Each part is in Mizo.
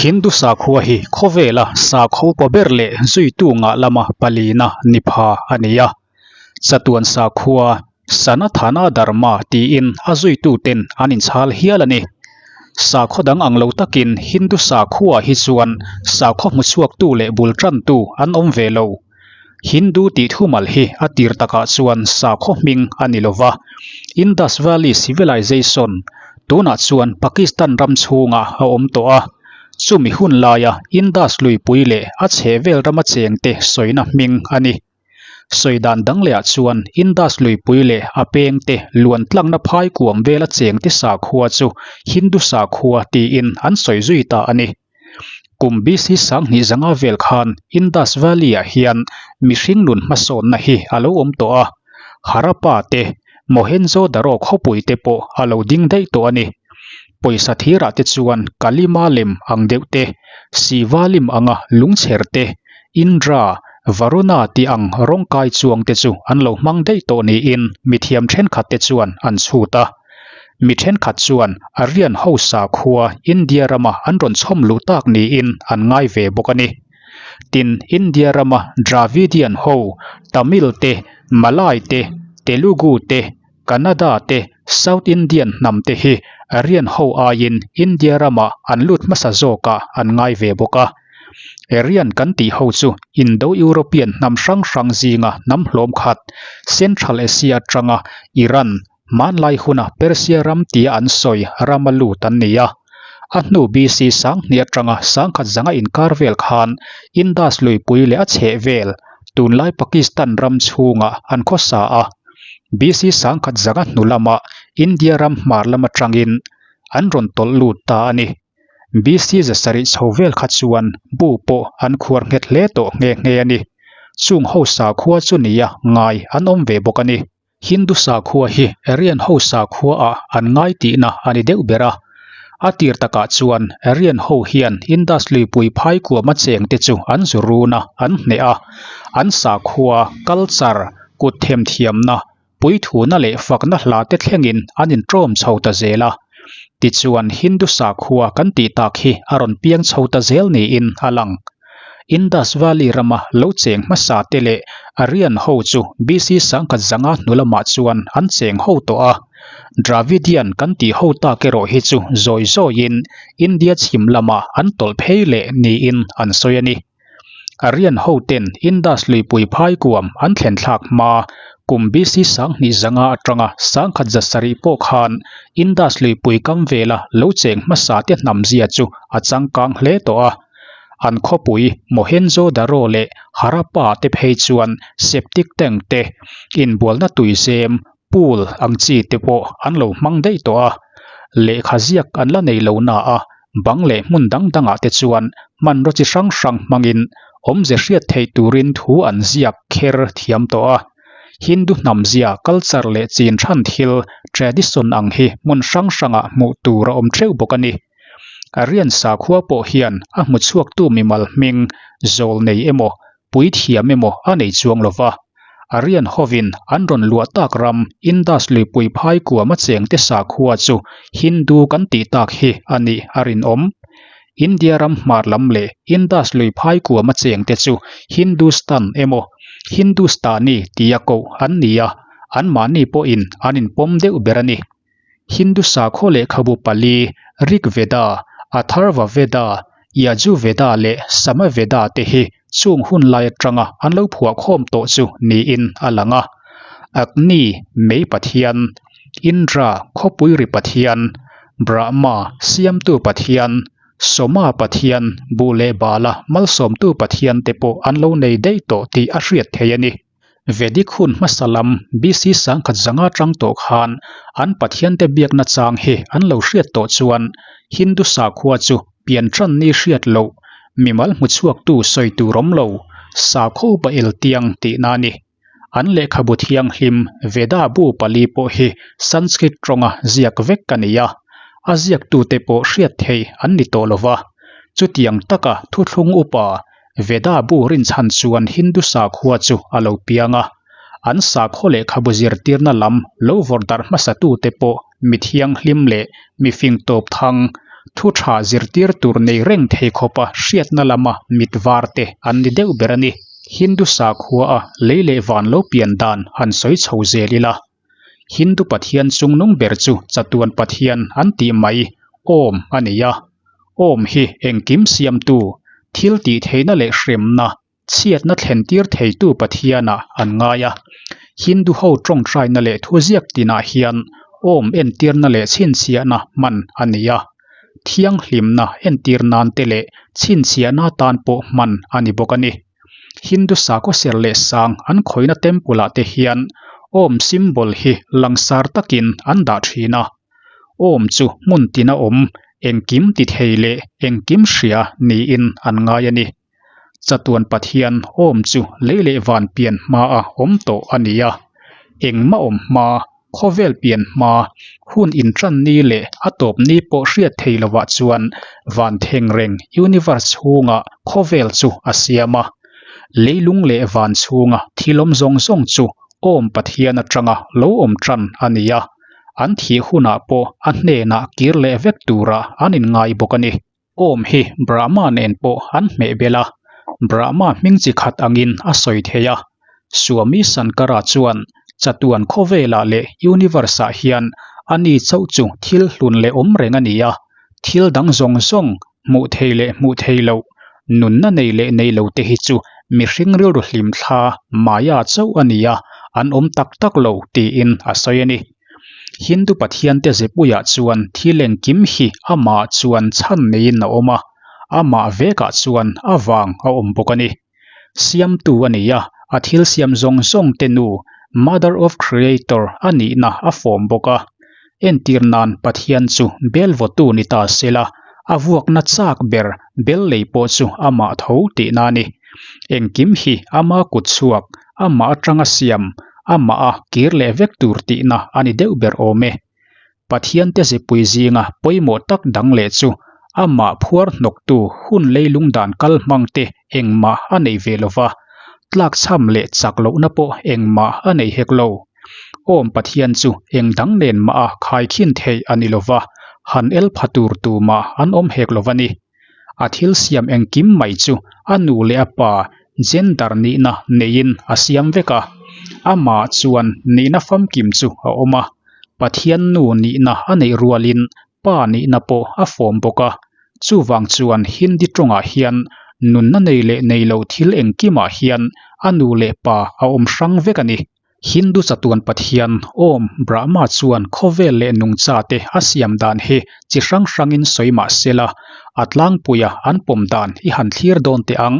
Hindu sakhua hi khawvela sakhaw upa ber leh zuitu ngah lama palina ni pha a ni a. Chatuan sakhua Sanathana Dharma tiin a zuituten an inchhal hial a ni. Sakhaw dang ang lo takin Hindu sakhua hi chuan sakhaw hmuchhuaktu leh bul tantu an awm ve lo. Hindu tih thumal hi a tir takah chuan sakhaw hming a ni lova, Indus Valley Civilization tunah chuan Pakistan ram chhungah a awm tawh a, chumi hun laia Indus luipui leh a chhehvel rama chengte sawina hming a ni. Sawi dan dang lehah chuan Indus luipui leh a pengte luan tlangna phai kuam vela chengte sakhua chu Hindu sakhua tiin an sawi zui ta a ni. Kum BC 2000 zanga vel khan Indus Valley-ah hian mihring nun hmasawnna hi a lo awm tawh a, Harappa te, Mohenjo-daro khawpui te pawh a lo ding daih tawh a ni. Pawisa thirah te chuan Kalima lem ang deuh te, Siva lim anga lungchher te, Indra, Varuna tih ang rawngkai chuang te chu an lo hmang daih tawh niin mithiam thenkhat te chuan an chhut a. Mi thenkhat chuan Aryan ho sakhua India rama an rawn chhawm luh tak niin an ngai ve bawk a ni. Tin, India rama Dravidian ho, Tamil te, Malay te, Telugu te, Kannada te, South Indian hnam te hi Aryan ho aiin India ramah an lut hmasa zawkah an ngai ve bawk a. Aryan kan tih ho chu Indo-European hnam hrang hrang zinga hnam hlawm khat, Central Asia atanga Iran, Hmanlai huna Persia ram tia an sawi rama lut an ni a. A hnu BC 2000 atanga 1000 zanga inkar vel khan Indus luipui leh a chheh vel, tunlai Pakistan ram chhungah an khawsa a. BC 1000 zanga hnu lama India ram hmar lam atangin an rawn tawlh lut ta a ni. BC 700 chho vel kha chuan bu pawh an khuar nghet hle tawh nghe nghe a ni. Chung ho sakhua chu nia ngai an awm ve bawk a ni. Hindu sakhua hi Aryan ho sakhua ah an ngai tihna a ni deuh ber a. A tir takah chuan Aryan ho hian Indus luipui phai kuama cheng te chu an zu run a, an hneh a. An sakhua, culture, kut themthiamna, puithuna leh fakna hla te thlengin an inṭawm chho ta zel a. Tichuan Hindu sakhua kan tih tak hi a rawn piang chho ta zel niin a lang. Indus Valley rama lo cheng hmasa te leh Aryan ho chu BC 1000 zanga hnu lamah chuan an cheng ho tawh a. Dravidian kan tih ho tak erawh hi chu zawi zawiin India chhim lamah an tawlh phei leh niin an sawi a ni. Aryan ho ten Indus luipui phai kuam an thlen thlak hma kum BC 2000 zanga atanga 1700 pawh khan Indus luipui kam vela lo cheng hmasa te hnam zia chu a changkang hle tawh a. An khawpui Mohenjo-daro leh Harappa te phei chuan septic tank te, inbualna tuizem, pool, ang chi te pawh an lo hmang daih tawh a. Lehkha ziak an la nei lo na a, bang leh hmun dang dangah te chuan hmanraw chi hrang hrang hmangin awmze hriat theih turin thu an ziak kher thiam tawh a. Hindu hnam zia, culture leh chin than thil, tradition, ang hi hmun hrang hrangah hmuh tur a awm theuh bawk a ni. Aryan sakhua pawh hian a hmu chhuaktu mimal hming zawl nei emaw, puithiam emaw a nei chuang lo va. Aryan hovin an rawn luah tak ram Indus luipui phai kuama chengte sakhua chu Hindu kan tih tak hi a nih a rinawm. India ram hmar lam leh Indus lui phai kuama chengte chu Hindustan emaw, Hindustani tia koh an ni a, anmahni pawhin an inpawm deuh ber a ni. Hindu sakhaw lehkhabu pali, Rig Veda, Atharva Veda, Yaju Veda leh Sama Veda te hi chung hun lai atanga an lo phuahkhawm tawh chu niin a lang a. Agni, mei pathian, Indra, khawpui ri pathian, Brahma, siamtu pathian, Soma pathian, buh leh bala malsawmtu pathian te pawh an lo nei daih tawh tih a hriat theih a ni. Vedic hun hmasa lam BC 1000 zanga tang tawh khan an pathiante biakna chang hi an lo hriat tawh chuan Hindu sakhua chu pian tan ni hriat loh, mimal hmuchhuaktu sawi tur awm lo, sakhaw upa el tiang tihna a ni. An lehkhabu thianghlim Veda bu pali pawh hi Sanskrit tawnga ziak vek a ni a, a ziaktute pawh hriat theih an ni tawh lo va. Chutiang taka thuthlung upa Veda bu rinchhan chuan Hindu sakhua chu a lo piang a, an sakhaw lehkhabu zirtirna lam lo vawrh darh hmasatute pawh mi thianghlim leh mi fing tawp thang, Thu tha zirtir tur nei reng thei khawpa hriatna lama mit var te an ni deuh ber a ni. Hindu sakhua a lei leh van lo pian dan han sawi chho zel ila. Hindu pathian chungnung ber chu chatuan pathian an tih mai Om a ni a. Om hi engkim siamtu, thil tih theihna leh hremna, chhiatna thlentir theitu Pathianah an ngai a. Hindu ho tawngtaina leh thuziak tinah hian Om entirna leh chhinchhiahna hman a ni a. Thianghlimna entir nan te leh chhinchhiahna atan pawh hman a ni bawk a ni. Hindu sakhaw ser leh sang an khawihna temple ah te hian Om symbol hi langsar takin an dah thin a. Om chu hmun tina awm, engkim ti thei leh engkim hria niin an ngai a ni. Chatuan Pathian awm chu lei leh van pian hmaa awm tawh a ni a. Engmah awm hma, khawvel pian hma, hun intan ni leh a tawp ni pawh hriat thei lovah chuan van thengreng universe chhunga khawvel chu a siam a. Leilung leh van chhunga thil awm zawng zawng chu awm Pathian atanga lo awm tan a ni a. An thih hunah pawh a hnenah kir leh vek turah an inngai bawk a ni. Awm hi Brahma nen pawh an hmeh bel a, Brahma hming chi khat angin a sawi thei a. Swami Sankara chuan chatuan khawvelah leh universe-ah hian ani chauh chu thil hlun leh awm reng a ni a, thil dang zawng zawng hmuh thei leh hmuh thei loh, nunna nei leh nei lo te hi chu mihring rilru hlimthla Maya chauh a ni a, an awm tak tak lo tiin a sawi a ni. Hindu pathiante zepuiah chuan thil engkim hi amah chuan chhan neiin a awm a, amah vekah chuan a vang a awm bawk a ni. Siamtu a ni a, a thil siam zawng zawng te nu, Mother of Creator, a nihna a fawm bawk a. Entir nan Pathian chu bel vawtu ni ta sela, a vuakna chak ber bel lei pawh chu amah tho tihna a ni. Engkim hi ama kut chhuak, amah atanga siam, amah a kir leh vek tur tihna a ni deuh ber awm e. Pathiante zipui zinga pawimawh tak dang leh chu amah phuar hnawktu hun leilung dan kal hmang te engmah a nei ve lo va, tlakchham leh chak lohna pawh engmah a nei hek lo. Awm Pathian chu eng dang nen mah a khaikhin theih a ni lo va, han el pha tur tumah an awm hek lo va ni. A thil siam engkim mai chu a nu leh a pa gender nihna neiin a siam vek a, amah chuan nihna famkim chu a awm a, Pathian nu nihna a neih rualin pa nihna pawh a fawm bawk a, chuvang chuan Hindi tawngah hian nunna nei leh nei lo thil engkimah hian a nu leh pa a awm hrang vek a ni. Hindu chatuan pathian Om Brahma chuan khawvel leh nungcha te a siam dan hi chi hrang hrangin sawi mah sela, a tlangpuia an pawm dan i han thlir dawn teh ang.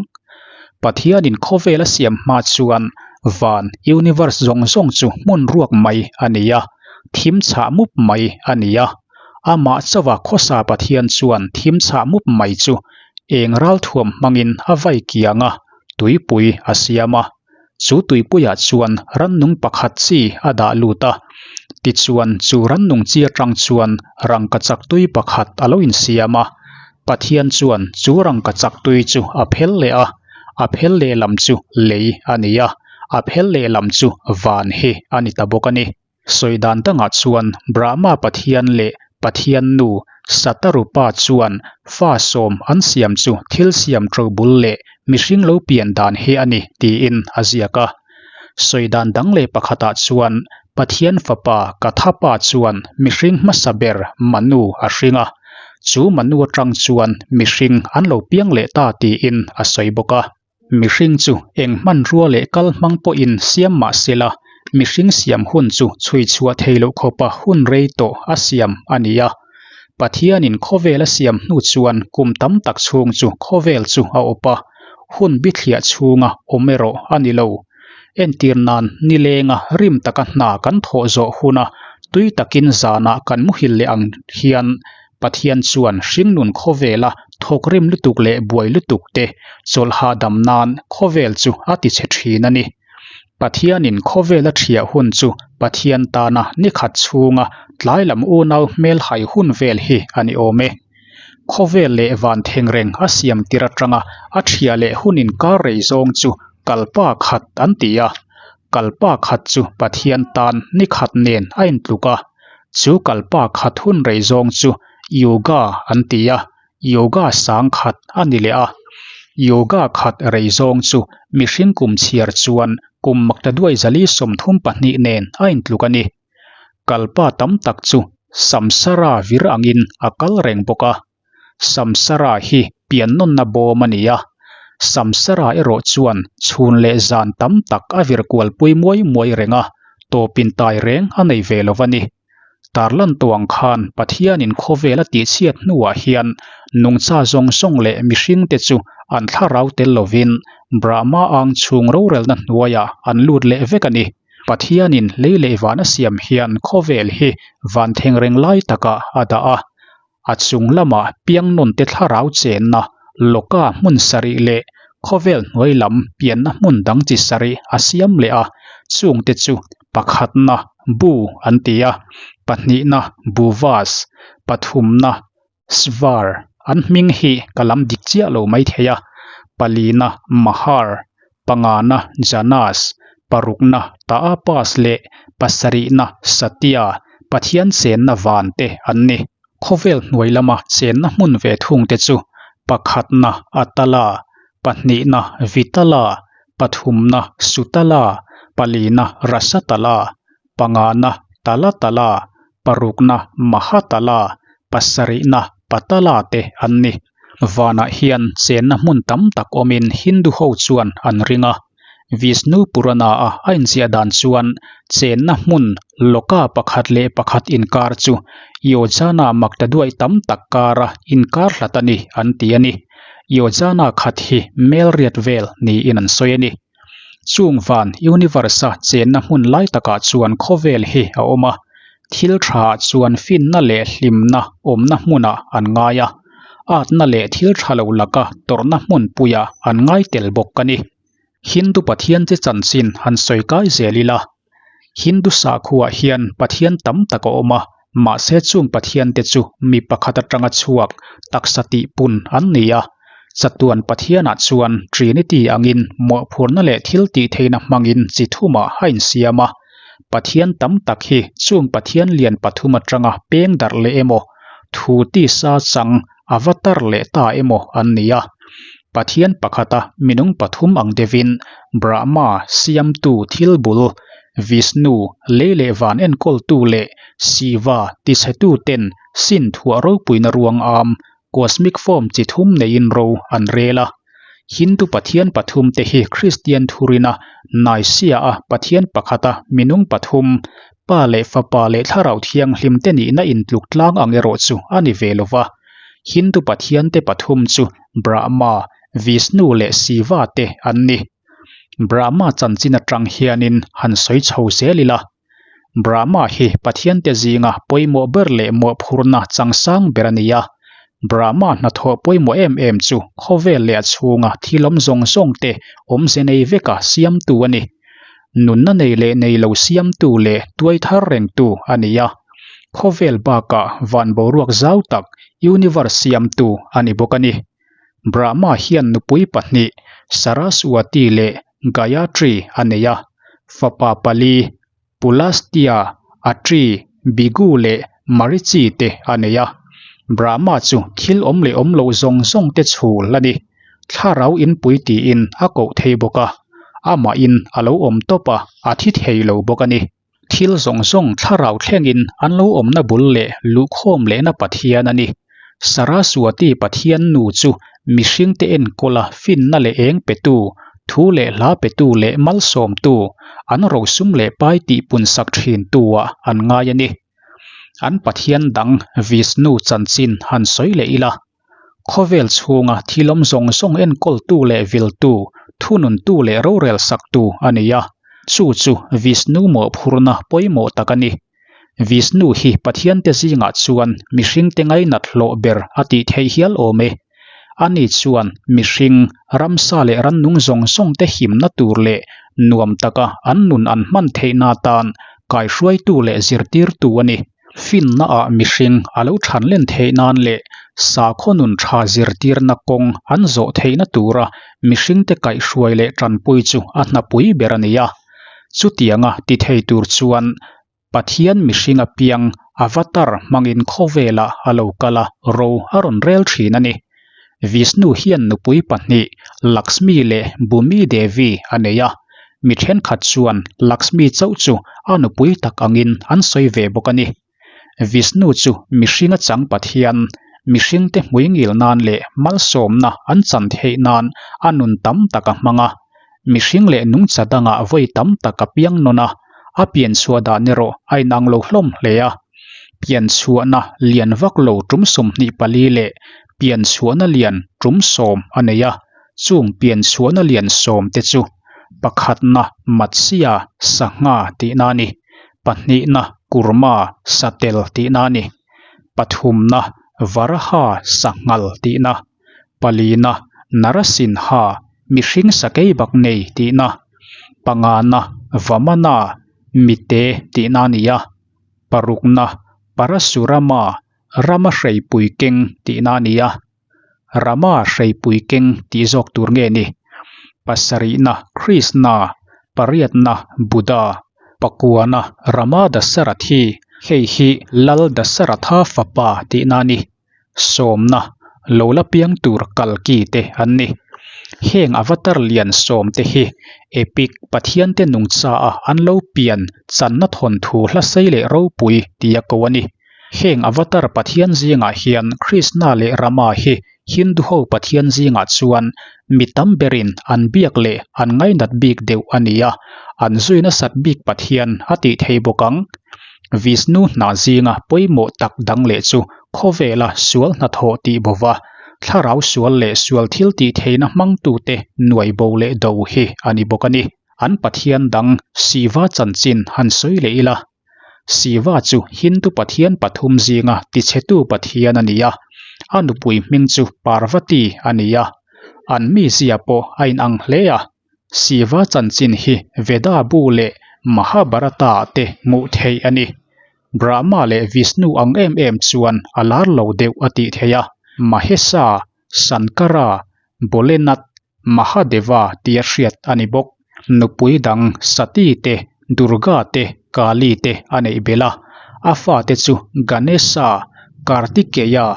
Pathianin khawvel a siam hma chuan van, universe, zawng zawng chu hmun ruak mai a ni a, thim chhah mup mai a ni a. Amah chauha khawsa Pathian chuan thim chhah mup mai chu eng ralthuam hmangin a vai kiang a, tuipui a siam a. Chu tuipuiah chuan rannung pakhat chi a dah lut a, tichuan chu rannung chi atang chuan rangkachak tui pakhat a lo insiam a. Pathian chuan chu rangkachak tui chu a phel leh a, a phel lehlam chu lei a ni a, a phel lehlam chu van hi a ni ta bawk a ni. Sawi dan dangah chuan Brahma Pathian leh Pathian nu Satarupa chuan fa sawm an siam chu thil siam ṭo bul leh mihring lo pian dan hi a ni tiin a ziak a. Sawi dan dang leh pakhatah chuan Pathian fapa Kathapa chuan mihring hmasa ber Manu a hring a, chu Manu atang chuan mihring an lo piang leh ta tiin a sawi bawk a. Mihring chu eng hmanrua leh kal hmang pawhin siam mah sela, mihring siam hun chu chhui chhuah thei loh khawpa hun rei tawh a siam a ni a. Pathianin khawvel a siam hnu chuan kum tam tak chhung chu khawvel chu a awp a, hun bithliah chhunga awm erawh a ni lo. Entir nan nilenga rim taka hna kan thawh zawh huna tui takin zanah kan muhil leh ang hian Pathian chuan hringnun khawvela thawkrim lutuk leh buai lutuk te chawlh hahdam nan khawvel chu a ti chhe thin a ni. Pathianin khawvela thiah hun chu Pathian tana ni khat chhunga tlai lam unau hmel hai hun vel hi a ni awm e. Khawvel leh van thengreng a siam tir atanga a thiah leh hun inkar rei zawng chu kalpa khat an ti a. Kalpa khat chu Pathian tan ni khat nen a intluk a, chu kalpa khat hun rei zawng chu Yuga an ti a, Yuga 10,000 a ni leh a. Yuga khat rei zawng chu mihring kum chhiar chuan kum maktaduai 432 nen a intluk a ni. Kalpa tam tak chu Samsara vir angin a kal reng bawk a. Samsara hi piannawnna bawm a ni a, Samsara erawh chuan chhun leh zan tam tak a vir kualpui muai muai reng a, tawpin tai reng a nei ve lo a ni. Tarlan tawh ang khan Pathianin khawvel a tihchhiat hnuah hian nungcha zawng zawng leh mihringte chu an thlarau tel lovin Brahma ang chhung rorelna hnuaiah an lut leh vek a ni. Pathianin lei leh van a siam hian khawvel hi van thengreng lai takah a dah a, A chung lamah piangnawnte thlarau chenna Loka hmun sarih leh khawvel hnuai lam pianna hmun dang chi sarih a siam leh a, chungte chu pakhatna Bu an ti a, pahnihna Buvas, pathumna Svar, an hming hi ka lam dik chiah lo maithei a, palina Mahar, pangana Janas, parukna Taapas leh pasarihna Satya, Pathian chenna van te an ni. Khawvel hnuai lama chenna hmun ve thung te chu pakhatna Atala, pahnihna Vitala, pathumna Sutala, palina Rasatala, pangana Talatala, parukna Mahatala, pasarihna Patala te an ni. Vanah hian chenna hmun tam tak awmin Hindu ho chuan an ring a. Vishnu Purana-a a inziah dan chuan chenna hmun Loka pakhat leh pakhat inkar chu Yojana maktaduai tam tak kara inkar hlat a ni an ti a ni. Yojana khat hi mel riat vel niin an sawi a ni. Chung van Universe-a chenna hmun lai takah chuan khawvel hi a awm a, thil thaah chuan finna leh hlimna awmna hmunah an ngai a, atna leh thil tha lo laka tawrhna hmunpuiah an ngai tel bawk a ni. Hindu pathian chi chanchin han sawi kai zel ila, Hindu sakhuaah hian pathian tam tak a awm a, mahse chung pathiante chu mi pakhat atanga chhuak taksa tihpun an ni a. Chatuan Pathianah chuan Trinity angin mawhphurna leh thil tihtheihna hmangin chi thumah a insiam a. Pathian tam tak hi chung Pathian lian pathum atanga peng darh leh emaw, thu tisa chang avatar leh ta emaw an ni a. Pathian pakhata minung pathum ang deuhin Brahma, Siamtu, thil bul, Vishnu, lei leh van enkawltu leh Shiva, tichhetu ten sin thuah ropuina ruang am, cosmic form chi thum neiin ro an rel a. Hindu pathian pathum te hi Kristian thurina Nicaea-a pathian pakhata minung pathum, Pa leh Fapa leh Thlarau Thianghlim te nihna intluk tlang ang erawh chu a ni ve lo va. Hindu pathian te pathum chu Brahma, Vishnu leh Shiva te an ni. Brahma chanchin atang hianin han sawi chho zel ila. Brahma hi Pathian te zinga pawimawh ber leh mawhphurhna changsang ber a ni a. Brahma hnathawh pawimawh em em chu khawvel leh a chhunga thil awm zawng zawng te awmze nei veka siamtu a ni. Nunna nei leh nei lo siamtu leh tuai thar rengtu a ni a. Khawvel bakah van boruak zau tak, universe siamtu a ni bawk a ni. Brahma hian nupui pahnih, Saraswati leh Gayatri a nei a. Fapa pali, Pulastya, Atri, Bhigu leh Marichi te a nei a. Brahma chu thil awm leh awm loh zawng zawng te chhul a ni. Thlarau inpui tiin a koh thei bawk a, amahin a lo awm tawp a, a thi thei lo bawk a ni. Thil zawng zawng thlarau thlengin an lo awmna bul leh luhkhawm lehna Pathian a ni. Saraswati Pathian nu chu mihringte enkawla finna leh eng petu, thu leh hla petu leh malsawmtu, an rosum leh pai tihpunsak thintu-ah an ngai a ni. An Pathian dang Vishnu chanchin han sawi leh ila. Khawvel chhunga thil awm zawng zawng enkawltu leh viltu, thununtu leh rorel saktu a ni a, chu chu Vishnu mawhphurna pawimawh tak a ni. Vishnu hi Pathiante zingah chuan mihringte ngainat hlawh ber a tih theih hial awm e. Ani chuan mihring, ramsa leh rannung zawng zawngte himna tur leh nuam taka an nun an hman theihna atan kaihruaitu leh zirtirtu a ni. Finnaah mihring a lo thanlen theih nan leh sakhaw nun tha zirtirna kawng an zawh theihna tura mihringte kaihhruai leh tanpui chu a hnapui ber a ni a. Chutianga ti thei tur chuan. Pathian mihringa piang avatar hmangin khawvelah a lo kal a, ro a rawn rel thin a ni. Vishnu hian nupui pahnih Lakshmi leh Bhumi Devi a nei a, mi thenkhat chuan Lakshmi chauh chu a nupui tak angin an sawi ve bawk a ni. Vishnu chu mihringa chang Pathian, mihringte hmuingil nan leh malsawmna an chan theih nan a nun tam tak a hmang a. Mihring leh nungcha dangah vawi tam tak a piang nawn a, a pianchhuah dan erawh a inang lo hlawm hle a. Pianchhuahna lian vak lo tum 24 leh pianchhuahna lian tum sawm a nei a, chung pianchhuahna lian sawm te chu pakhatna Matsya, sangha tihna a ni, pahnihna Kurma, satel tihna a ni, pathumna Varaha, sanghal tihna. Palina, Narasinha, mihring sakei bak nei tihna, pangana, Vamana, mite tihna a ni a, parukna, Parasurama, Rama hreipui keng tihna a ni a, Rama hreipui keng tih zawk tur nge ni? Pasarihna, Krishna, pariatna, Buddha, pakuana, Rama Dasarathi, hei hi Lal Dasaratha fapa tihna a ni. Sawmna, lo la piang tur kalki te an ni. Heng avatar lian sawm te hi epic Pathian te nungcha a an lo pian channa thawnthu hla sei leh ropui tia ko a ni. Heng avatar Pathian zingah hian Krishna leh Rama hi Hindu ho Pathian zingah chuan mi tam berin an biak leh an ngainat bik deuh a ni a, an zui nasat bik Pathian a tih thei bawk ang. Vishnu hna zinga pawimawh tak dang leh chu khawvela sual hnathawh tih bova, thlarau sual leh sual thil tih theihna hmangtute nuai bo leh do hi a ni bawk a ni. An pathian dang Shiva chanchin han sawi leh ila. Shiva chu Hindu pathian pathum zinga tichhetu pathian a ni a, a nupui hming chu Parvati a ni a, an mizia pawh a inang hle a. Shiva chanchin hi Veda bu leh Mahabharata ah te hmuh theih a ni. Brahma leh Vishnu ang em em chuan a lar lo deuh a tih theih a. Mahesa, Shankara, Bholenath, Mahadeva tia hriat a ni bawk. Nupui dang Sati te, Durga te, Kali te a neih belh a. A fate chu Ganesha, Kartikeya,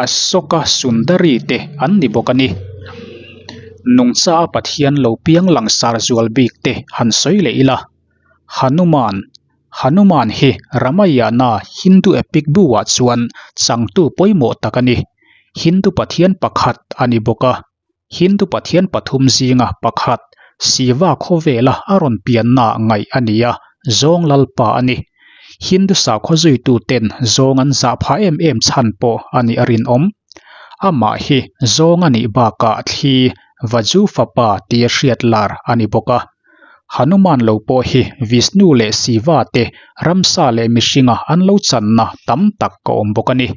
Ashoka Sundari te an ni bawk a ni. Nungcha a Pathian lo piang langsar zual bik te han sawi leh ila. Hanuman, Hanuman hi Ramayana Hindu epic bu ah chuan changtu pawimawh tak a ni. Hindu pathian pakhat a ni bawk a. Hindu pathian pathum zinga pakhat, Shiva khawvela a rawn pianna ngaih a ni a, zawng lalpa a ni. Hindu sakhaw zuituten zawng an zah phah em em chhan pawh a nih a rinawm. Amah hi zawng a nih bakah thli Vaju fapa tia hriat lar a ni bawk a. Hanuman lo pawh hi Vishnu leh Shiva te ramsa leh mihringa an lo channa tam tak a awm bawk a ni.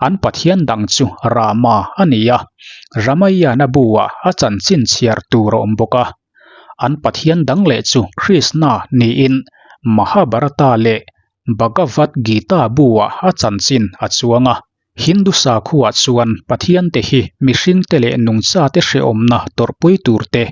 An pathian dang chu Rama a ni a, Ramayana bu-ah a chanchin chhiar tur a awm bawk a. An pathian dang leh chu Krishna niin Mahabharata leh Bhagavad Gita bu-ah a chanchin a chuang a. Hindu sakhuaah chuan Pathiante hi mihringte leh nungchate hrehawmna tawrhpui tur te,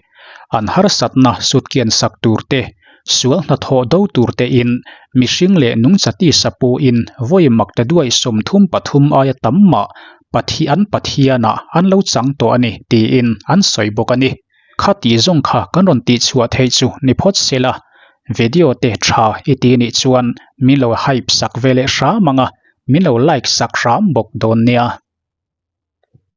an harsatna sutkian sak tur te, sual hnathawh do tur tein mihring leh nungcha tisa puhin vawi makte duai 33 aia tam mah Pathian Pathianah an lo chang tawh a ni tiin an sawi bawk a ni. Kha tih zawng kha kan rawn tihchhuah theih chu ni phawt se la, video te tha i ti nih chuan min lo hype sak ve leh hram ang a, min lo like sak hram bawk dawn nia.